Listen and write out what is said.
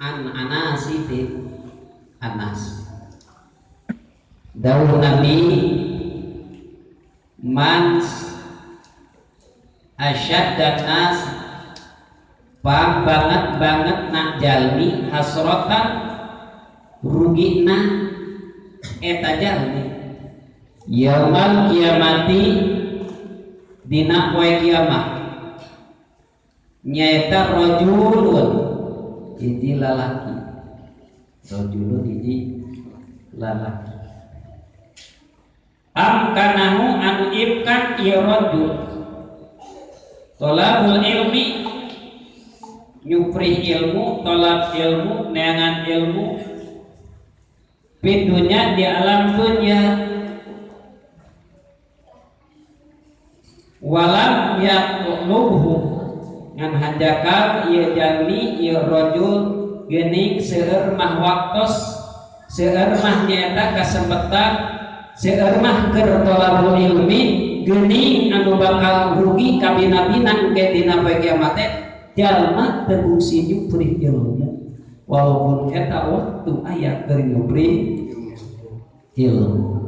An Anas ti Anas dawuh Nabi man asyaddan nas pang banget banget nak jalmi hasratan rugina eta jalmi yaumal kiamati dina poe kiamat nyaeta rajulun hiji lalaki rajulun hiji lalaki amkanahu anu imkan ieu rajul tolabul ilmi nyuprih ilmu tolab ilmu neangan ilmu fid dunya di alam dunya walam yaqlubhu ngan hanjakal ieu jalmi ieu rajul geuning seueur mah waktos seueur mah nyaeta kasempetan seueur mah keur tolabul ilmi geuning anu bakal rugi kabina-bina engke dina poe kiamat teh jalma teu kungsi nyuprih ilmu walaupun eta waktu aya keur nyuprih ilmu.